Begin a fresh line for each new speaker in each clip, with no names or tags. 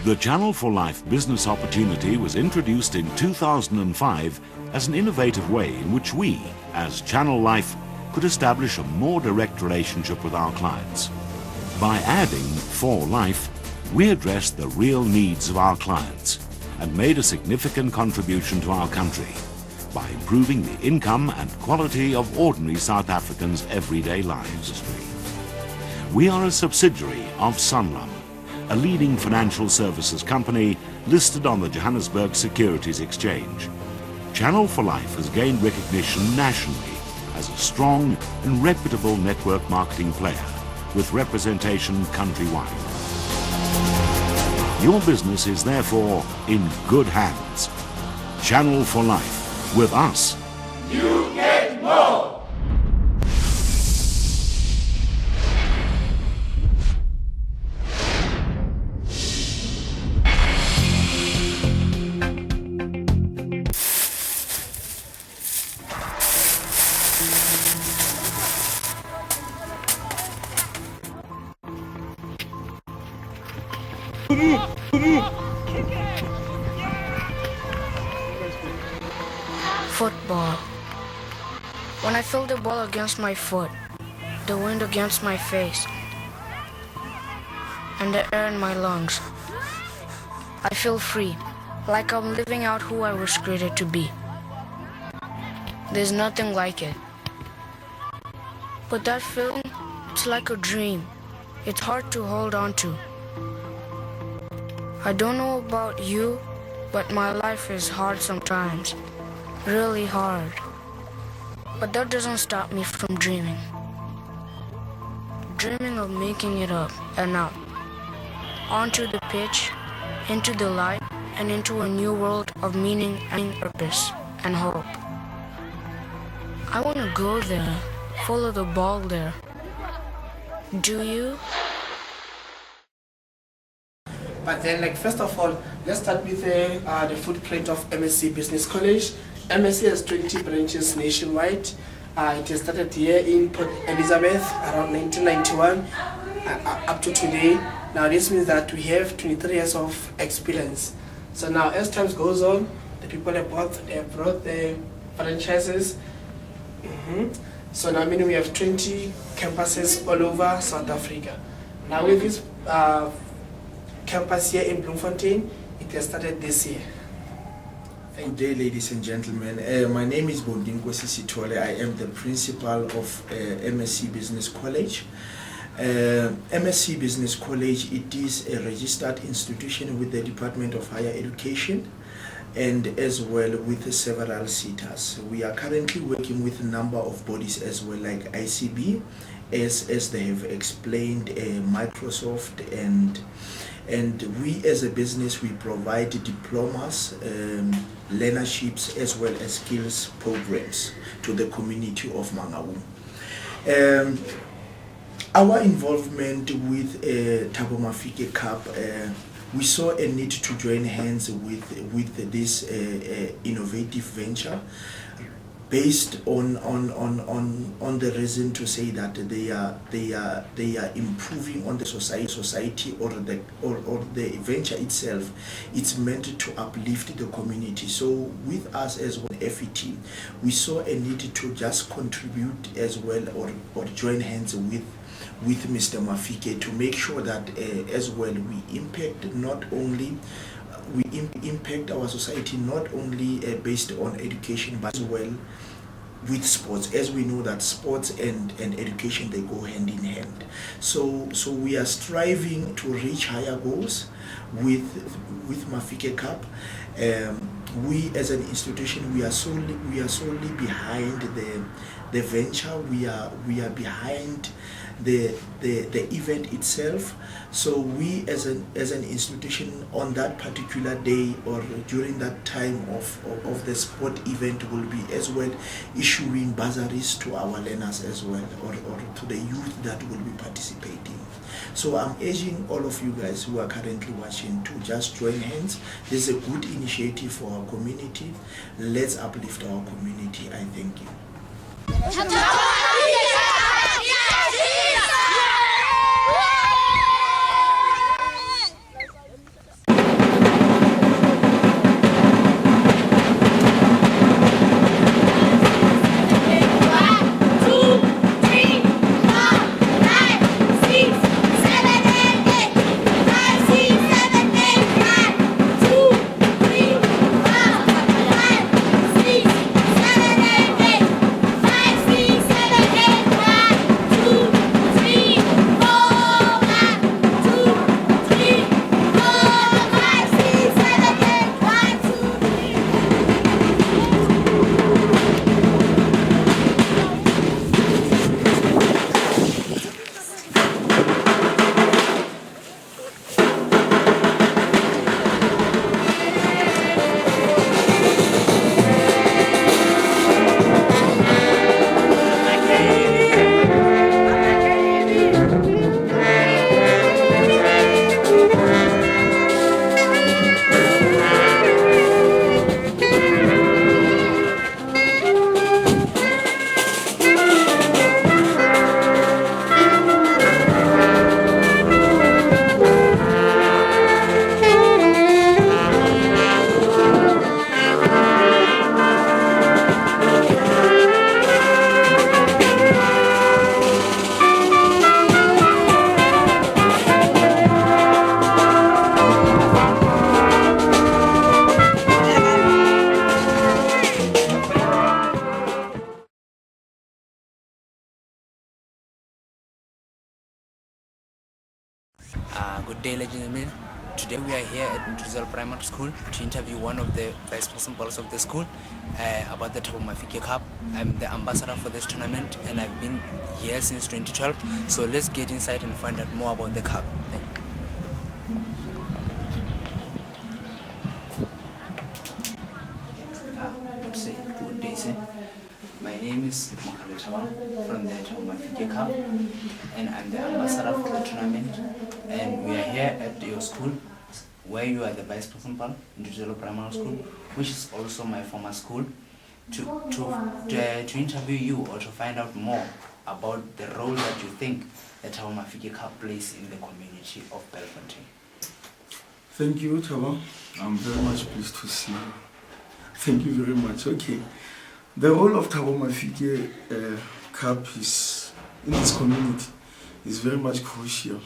The Channel for Life business opportunity was introduced in 2005 as an innovative way in which we, as Channel Life, could establish a more direct relationship with our clients. By adding For Life, we addressed the real needs of our clients and made a significant contribution to our country by improving the income and quality of ordinary South Africans' everyday lives. We are a subsidiary of Sanlam, a leading financial services company listed on the Johannesburg Securities Exchange. Channel for Life has gained recognition nationally as a strong and reputable network marketing player with representation countrywide. Your business is therefore in good hands. Channel for Life with us.
You get more!
Football. When I feel the ball against my foot, the wind against my face, and the air in my lungs, I feel free, like I'm living out who I was created to be. There's nothing like it. But that feeling, it's like a dream. It's hard to hold on to. I don't know about you, but my life is hard sometimes. Really hard. But that doesn't stop me from dreaming. Dreaming of making it up and out. Onto the pitch, into the light, and into a new world of meaning and purpose and hope. I want to go there, follow the ball there. Do you?
But then, like, first of all, let's start with the, uh, the footprint of MSc Business College. MSc has 20 branches nationwide. Uh, it has started here in Port Elizabeth around 1991 uh, uh, up to today. Now, this means that we have 23 years of experience. So now, as time goes on, the people have bought, they have brought the franchises. Mm-hmm. So now, I mean, we have 20 campuses all over South Africa. Now, with this uh, campus here in Bloemfontein, it has started this year.
Thank Good day, ladies and gentlemen. Uh, my name is Bondinko Sisitole. I am the principal of uh, MSc Business College. Uh, MSc Business College, it is a registered institution with the Department of Higher Education and as well with several SETAs. We are currently working with a number of bodies as well like ICB, as, as they have explained, uh, Microsoft and and we as a business, we provide diplomas, um, learnerships, as well as skills programs to the community of Mangaung. Um, our involvement with uh, Thabo Mafike Cup, uh, we saw a need to join hands with, with this uh, uh, innovative venture based on, on, on, on, on the reason to say that they are, they are, they are improving on the society, society or, the, or, or the venture itself. It's meant to uplift the community. So with us as one FET, we saw a need to just contribute as well or, or join hands with with Mr. Mafike to make sure that uh, as well we impact not only we Im impact our society not only uh, based on education but as well with sports as we know that sports and, and education they go hand in hand so so we are striving to reach higher goals with with Mafike Cup um, we as an institution we are solely we are solely behind the the venture we are we are behind the, the, the event itself. So we as an, as an institution on that particular day or during that time of, of, of the sport event will be as well issuing bursaries to our learners as well or, or to the youth that will be participating. So I'm urging all of you guys who are currently watching to just join hands. This is a good initiative for our community. Let's uplift our community. I thank you.
Good day, ladies and gentlemen. Today we are here at Ntuzelo Primary School to interview one of the vice principals of the school about the Thabo Mafike Cup. I'm the ambassador for this tournament and I've been here since 2012. So let's get inside and find out more about the cup. Thank you. Say, good day, sir. My name is Mohamed Thabang from the Thabo Mafike Cup and I'm the ambassador for the tournament. And we are here at your school where you are the vice principal, Ntuzelo Primary School, which is also my former school, to interview you or to find out more about the role that you think the Thabo Mafike Cup plays in the community of Bellefontaine.
Thank you, Thabo. I'm very much pleased to see you. Thank you very much. Okay. The role of Thabo Mafike Cup is in this community is very much crucial,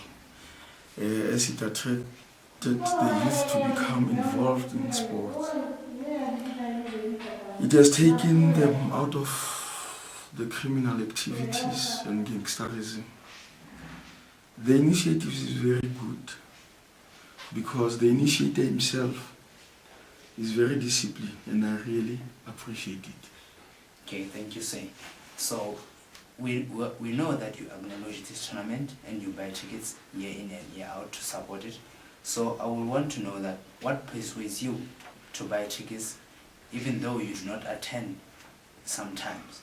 as it attracted the youth to become involved in sports. It has taken them out of the criminal activities and gangsterism. The initiative is very good because the initiator himself is very disciplined, and I really appreciate it.
Okay, thank you, sir. So we know that you acknowledge this tournament and you buy tickets year in and year out to support it. So I would want to know that what persuades you to buy tickets even though you do not attend sometimes?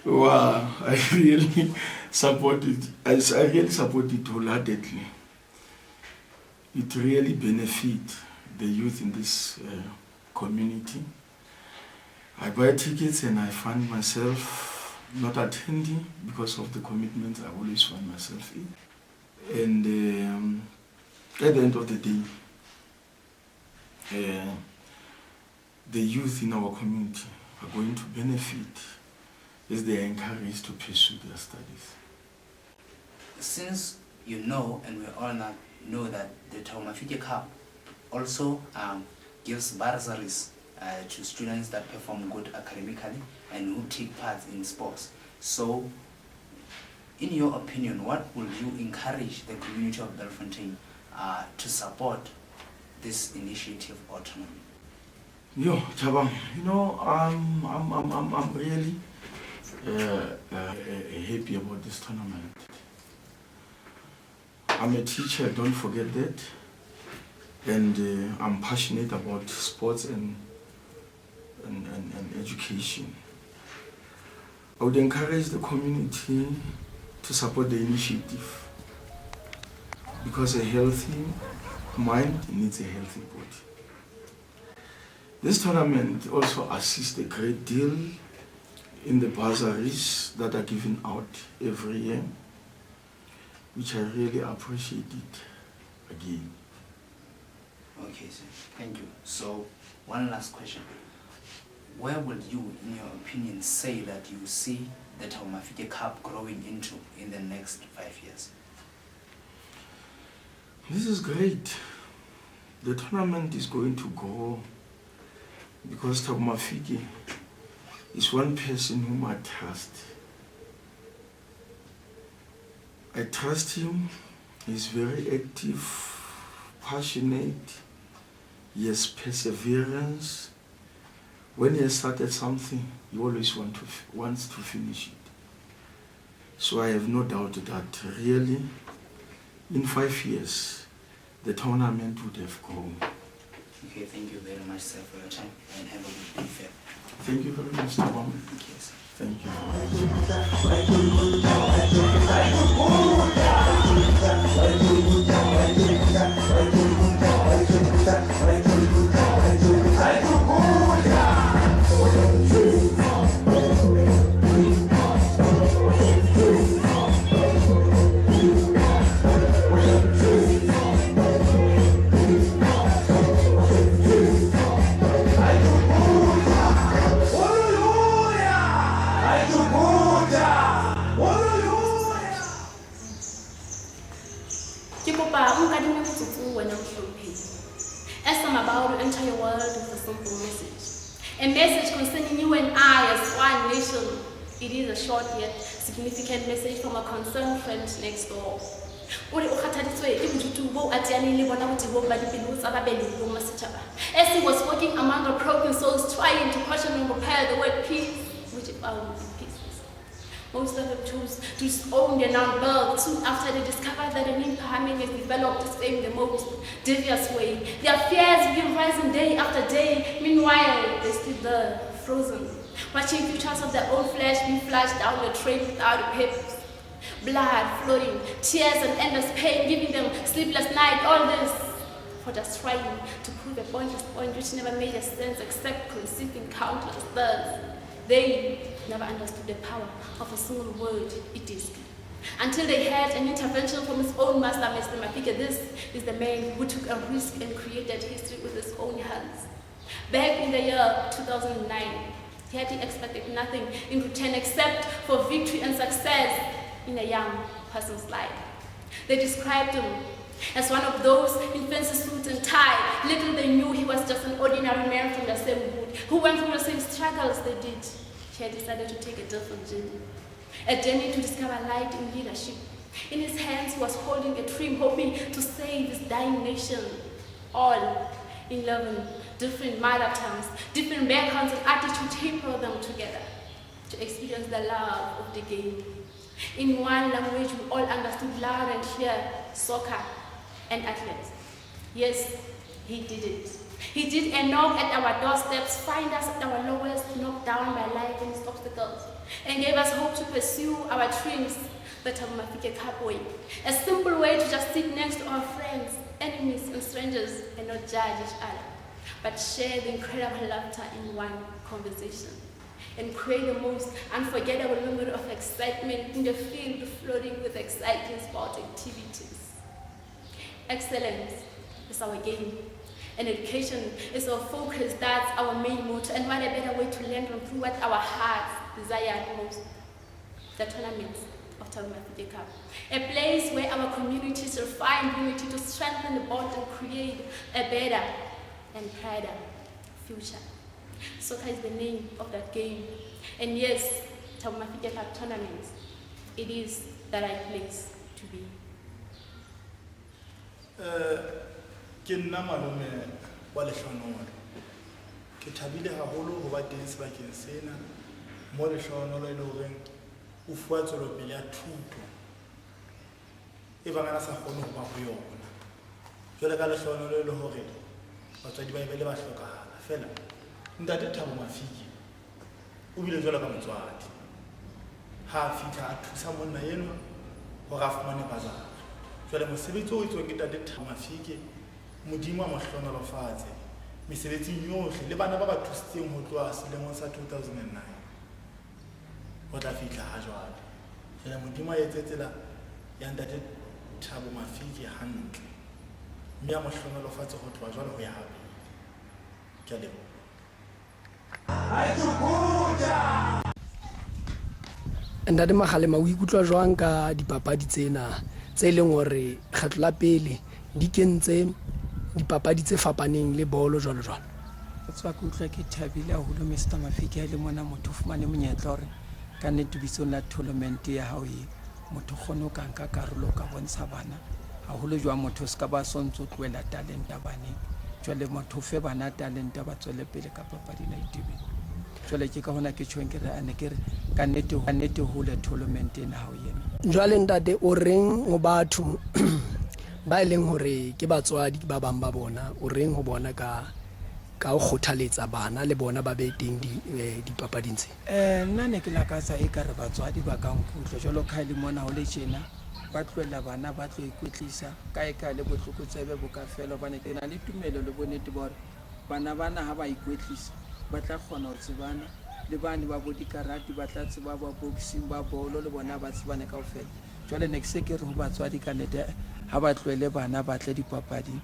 Wow, I really support it. I really support it wholeheartedly. It really benefits the youth in this community. I buy tickets and I find myself not attending because of the commitments I always find myself in. And at the end of the day, the youth in our community are going to benefit as they are encouraged to pursue their studies.
Since you know, and we all now know, that the Thabo Mafike Cup also gives bursaries to students that perform good academically and who take part in sports. So, in your opinion, what will you encourage the community of Bellefontaine to support this initiative or tournament?
Yo, Thabang, I'm really happy about this tournament. I'm a teacher, don't forget that. And I'm passionate about sports and education. I would encourage the community to support the initiative because a healthy mind needs a healthy body. This tournament also assists a great deal in the bursaries that are given out every year, which I really appreciate it again.
Okay, sir. Thank you. So, one last question. Where would you, in your opinion, say that you see the Thabo Mafike Cup growing into in the next 5 years?
This is great. The tournament is going to grow because Thabo Mafike is one person whom I trust. I trust him. He's very active, passionate. He has perseverance. When he has started something, he always wants to finish it. So I have no doubt that really, in 5 years, the tournament would have grown.
Okay, thank you very much, sir, for your time, and have a good day, sir.
Thank you very much, Thabang.
Thank you, sir.
Thank you.
Ke kopa o nkadime motsotso wena mohlomphehi. As I'm about to enter your world with a simple message. A message concerning you and I as one nation. It is a short yet significant message from a concerned friend next door. O re o kgathaditswe ke bodutu boo a teaneng le bona botebong ba dipelo tsa ba belong ba setšhaba. As he was walking among the broken souls trying to caution and repair the word peace which he found in pieces. Most of them chose to disown their noun birth soon after they discovered that the name Phahameng has developed its fame the most devious way. Their fears begin rising day after day. Meanwhile, they stood there, frozen, watching futures of their own flesh be flushed down the drain without a purpose. Blood flowing, tears and endless pain, giving them sleepless night, all this for just trying to prove a pointless point which never made a sense except conceiving countless thoughts. They never understood the power of a single word, iDiski. Until they had an intervention from his own master, Mr. Mafika. This is the man who took a risk and created history with his own hands. Back in the year 2009, he had expected nothing in return except for victory and success in a young person's life. They described him as one of those in fancy suits and tie. Little they knew he was just an ordinary man from the same hood who went through the same struggles they did. He had decided to take a different journey, a journey to discover light in leadership. In his hands, he was holding a dream, hoping to save his dying nation. All 11 different mother tongues, different backgrounds and attitude taper them together to experience the love of the game. In one language, we all understood loud and clear, soccer and athletes. Yes, he did it. He did a knock at our doorsteps, find us at our lowest, knocked down by life and its obstacles, and gave us hope to pursue our dreams, the Thabo Mafike Cup way. A simple way to just sit next to our friends, enemies, and strangers and not judge each other, but share the incredible laughter in one conversation and create the most unforgettable memory of excitement in the field floating with exciting sport activities. Excellence is our game, and education is our focus. That's our main motto. And what a better way to learn through what our hearts desire most, the tournaments of Thabo Mafike Cup. A place where our communities will find unity to strengthen the bond and create a better and brighter future. Soccer is the name of that game. And yes, Thabo Mafike Cup tournaments, it is the right place to be.
Eh, ke nna malome wa Lehlohonolo. Ke thabile haholo ho ba teng sebakeng sena mo Lehlohonolo e le horeng o fuwa tswelopele ya thuto e bang a sa kgone ho ba ho yona. Jwale ka lehlohonolo e le hore batswadi ba e be le ba hlokahala feela ntate Thabo Mafike o bile jwalo ka motswadi ha a fitlha a thusa monna enwa hore a fumane bazari. Jwale mosebetsi o etswang ke ntate Thabo Mafike, Modimo a mo hlohonolofatse mesebetsing yohle le bana ba ba thusitseng ho tloha selemong sa 2009 ho tla fihla ha jwale. Jwale Modimo a etse tsela ya ntate Thabo Mafike hantle mme a mo hlohonolofatse ho tloha jwale ho ya ha pele. Ke a leboha.
Ntate Magalema, o ikutlwa jwang ka dipapadi tsena tse leng hore kgetlo la pele di kentse dipapadi tse fapaneng le bolo jwalo jwalo?
Wa tseba ke utlwa ke thabile haholo Mister Mafiki ha e le mona motho o fumane monyetla hore ka nnete bitsong la tournament ya hao e motho o kgone ho ka nka karolo o ka bontsha bana haholo jwang motho o se ka ba so ntso tlohela talenta baneng jwale motho o fe bana talenta ba tswele pele ka papadi ena itebeng jwale ke ka hona ke tjhong ke re ane ke re ka nnete ka nnete hole tournament ena hao ena.
Jwale ntate o reng ho batho ba e leng hore ke batswadi ba bang ba bona o reng ho bona ka ka ho kgothaletsa bana le bona ba be teng di, eh, dipapading tse?
Eh, nna ne ke lakatsa e ka re batswadi ba ka nkutlwa jwalo ka ha e le mona ho le tjena ba tlohella bana ba tlo ikwetlisa kae kae le botlokotsebe bo ka fela hobane ke na le tumelo le bonnete ba hore bana bana ha ba ikwetlisa ba tla kgona ho tsebana le bane ba bo dikarate ba tla tseba ba boxing ba bolo le bona ba tsebane kaofela jwale ne ke se ke re ho batswadi ka nnete ha ba tlohele bana ba tle dipapading.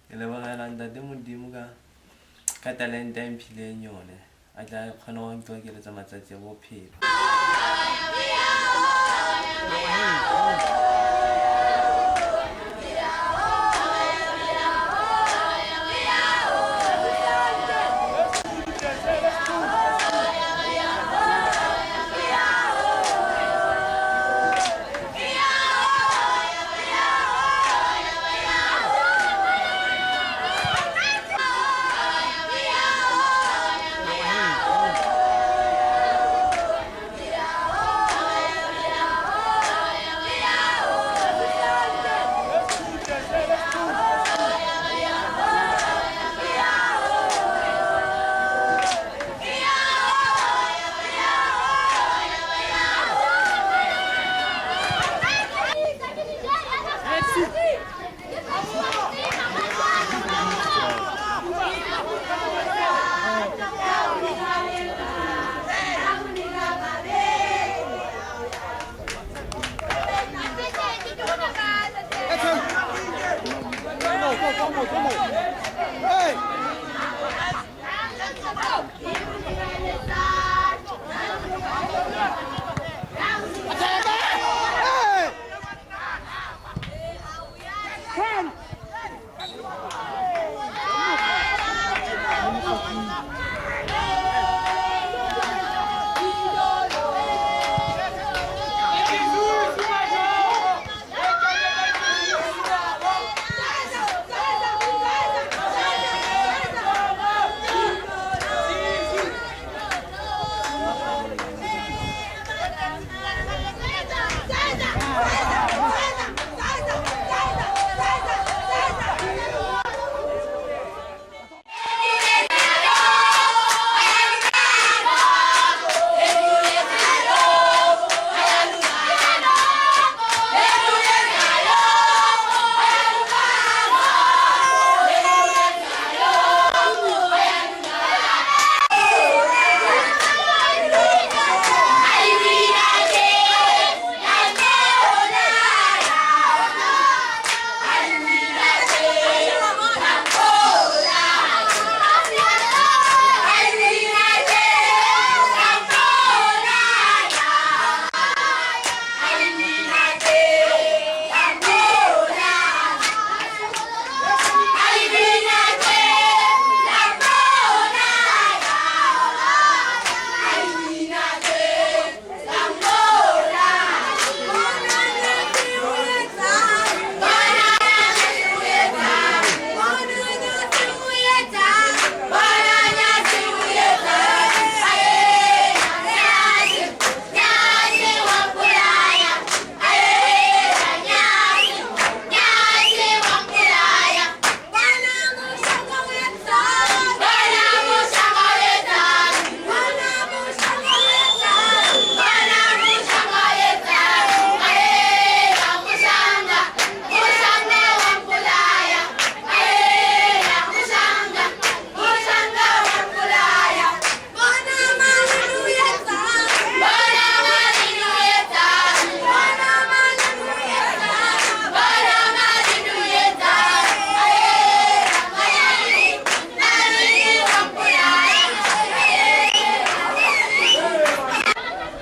Ke lebogela Ntate Modimo ka ka talente a mphileng yone a tla kgona go ntokeletsa matsatsi a bophelo.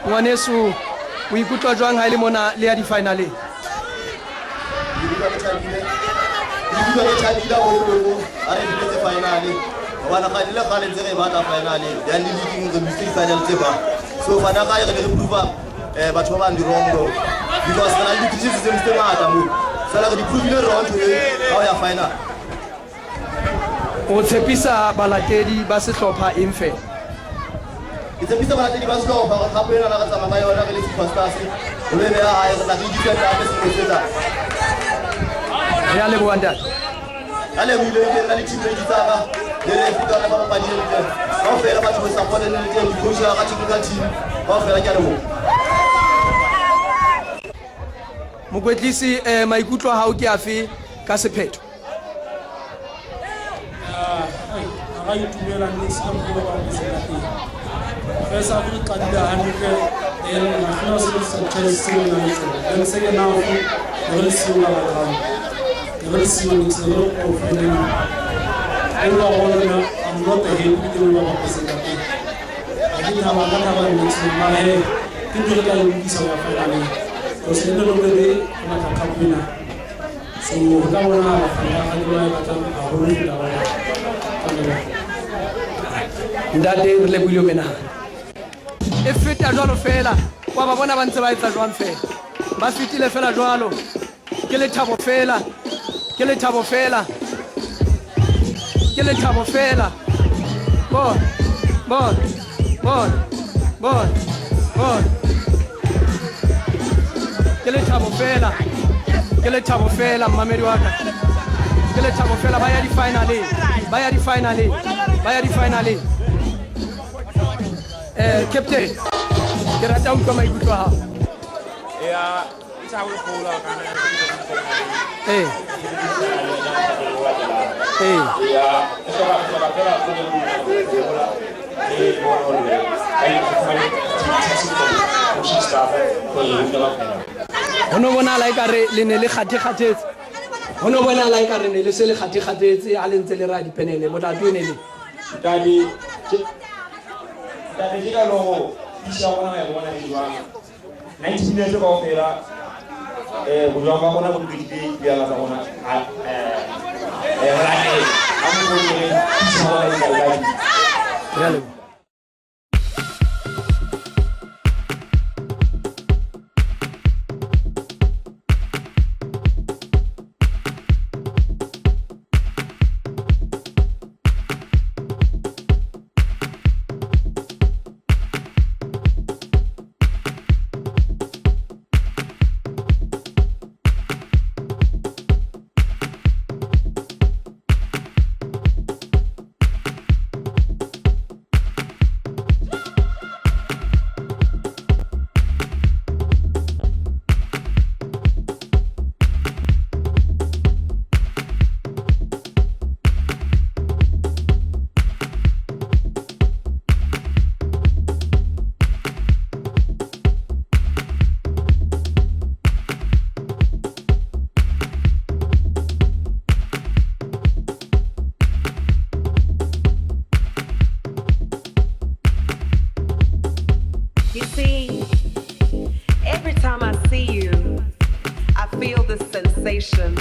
Ngwaneso, o ikutlwa jwang ha e le mona le ya di-finaleng?
Ke ikutlwa ke thabile. Ke ikutlwa ke thabile haholo ha re fihletse finale. Hobane kgale le kgale ntse re e batla finale. Ya le league re lose di-final tse bang. So fana gae re ne re prove eh batho ba bang di wrong though. Because re na le di-criticisms tse ngata moo. Fela re di provile wrong today ha o ya final.
O tshepisa balatedi ba sehlopha eng fela?
Ke tshepisa balatedi ba sehlopha gore kgapo enana re tsamaya ka yona re le Super Stars ho lo e beha hae, re tla re e defenda hape selemo se tlang.
Re a leboha ntate.
Ka lebohile ke nna le teammate tsa ka le referee ka ba bapadi le teng. Kaofela batho ba support le teng, di-coach ya ka, technical team kaofela ke a leboha.
Mokwetlisi, eh, maikutlo a hao ke afe ka sephetho?
Ga itumela niks ka mokgwa ba bapetseng ka teng. First half re qadile hantle, then ra kgona ho sebedisa di-chance tseo re nang le tsona. Then second half ne re le siyo ka background, ne re le siyo niks, ne re le off. And then overall nna I'm not happy le mo ba bapetseng ka teng. Ga ke thaba, ka thaba niks, mara hee ke ntho re tla e lokisa ho ya finaleng, because end of the day re batla cup ena. So ho tla bonahala Bafana ba ba e batlang haholo ho feta ba bang. Ka leboha.
Ntate re lebohile ho menahane. E feta jwalo fela, wa ba bona ba ntse ba etsa jwang fela. Ba fetile fela jwalo. Ke lethabo fela. Ke lethabo fela. Ke lethabo fela. Bona, bona, bona, bona, bona. Ke lethabo fela. Ke lethabo fela mmamedi wa ka. Ke lethabo fela ba ya di-finaleng. Ba ya di-finaleng. Ba ya di-finaleng. Eh, captain, ke rata ho utlwa maikutlo a hao.
Ya, ke thabo e kgolo ha kana
Ee. Ee.
Ya, e hloka hloka fela go gola le bona hore ba ifumane coaching staff gore re ba final.
Ho no bonahala ekare le ne le kgathe-kgathetse. Ho no bonahala ekare ne le se le kgathe-kgathetse ha le ntse le raya dipenele. Molato e ne le.
Ntate, ntate ke ka logo pitch ya rona wa e bona e jwang. 90 minutes kaofela eh bojwang ba rona bo qetile diala tsa rona eh eh re latela ha mo bone pitch ya rona e ka e
Re a leboha.
You see, every time I see you, I feel this sensation.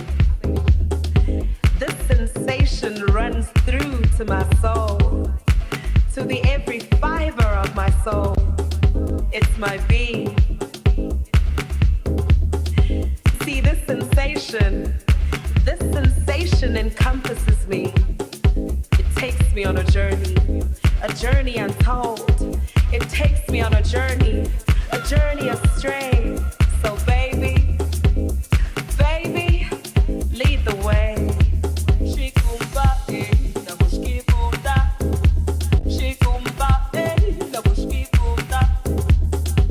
This sensation runs through to my soul, to the every fiber of my soul. It's my being. See, this sensation, this sensation encompasses me. It takes me on a journey, a journey untold. It takes me on a journey, a journey astray. So, baby, baby, lead the way. Shikumba, eh, nabushkibunda. Shikumba, eh, nabushkibunda.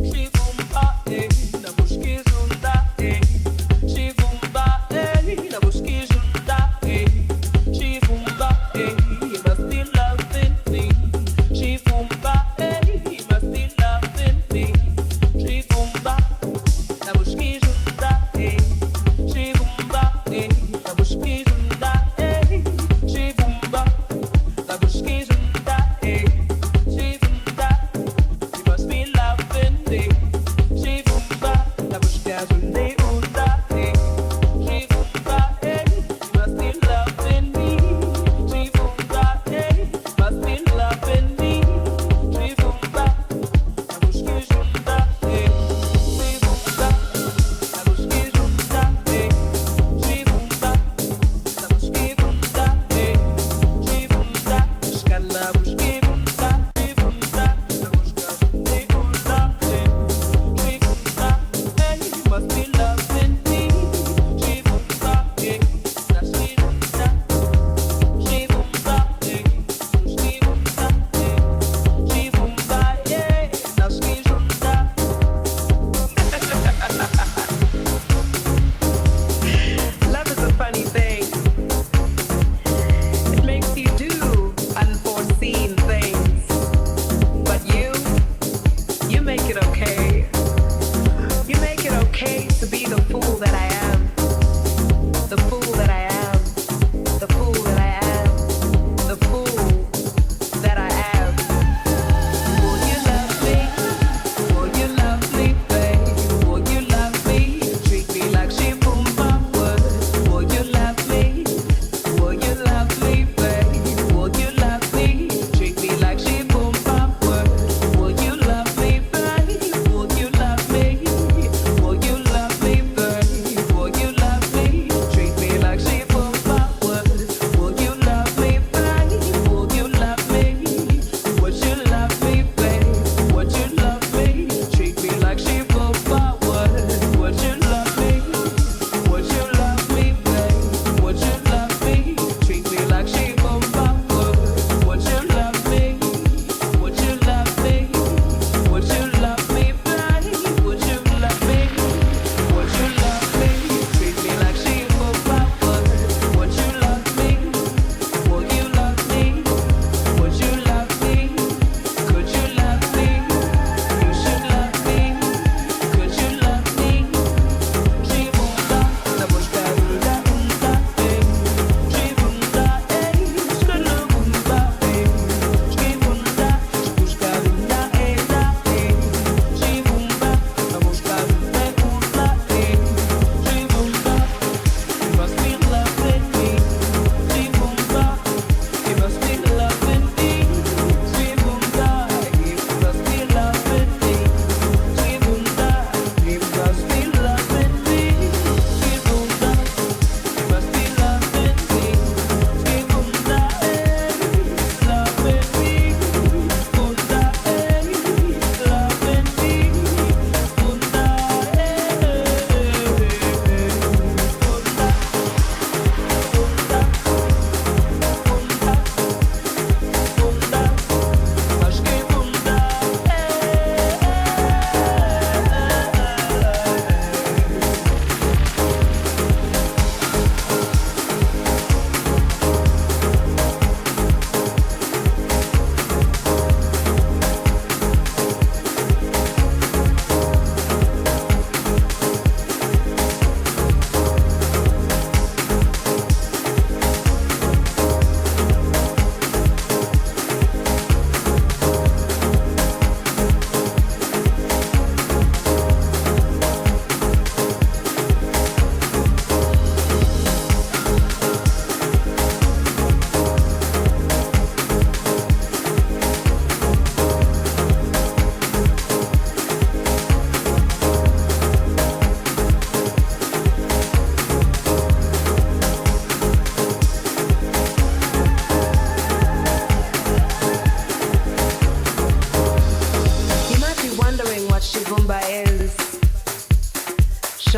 Shikumba, eh, nabushkizunda, eh. Shikumba, eh, nabushkizunda, eh. Shikumba, eh, you must be loving me. Shikumba, eh, you must be loving me. Shikumba, nabushkizunda.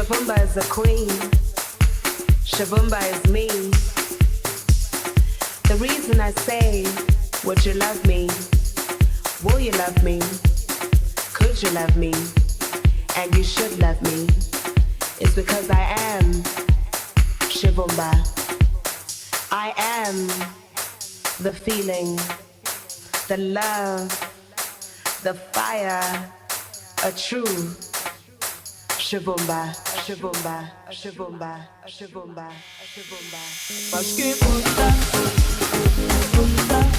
Shavumba is a queen. Shavumba is me. The reason I say, would you love me? Will you love me? Could you love me? And you should love me. Is because I am Shivumba. I am the feeling, the love, the fire, a true Shivumba, Shivumba, Shivumba, Shivumba, Shivumba.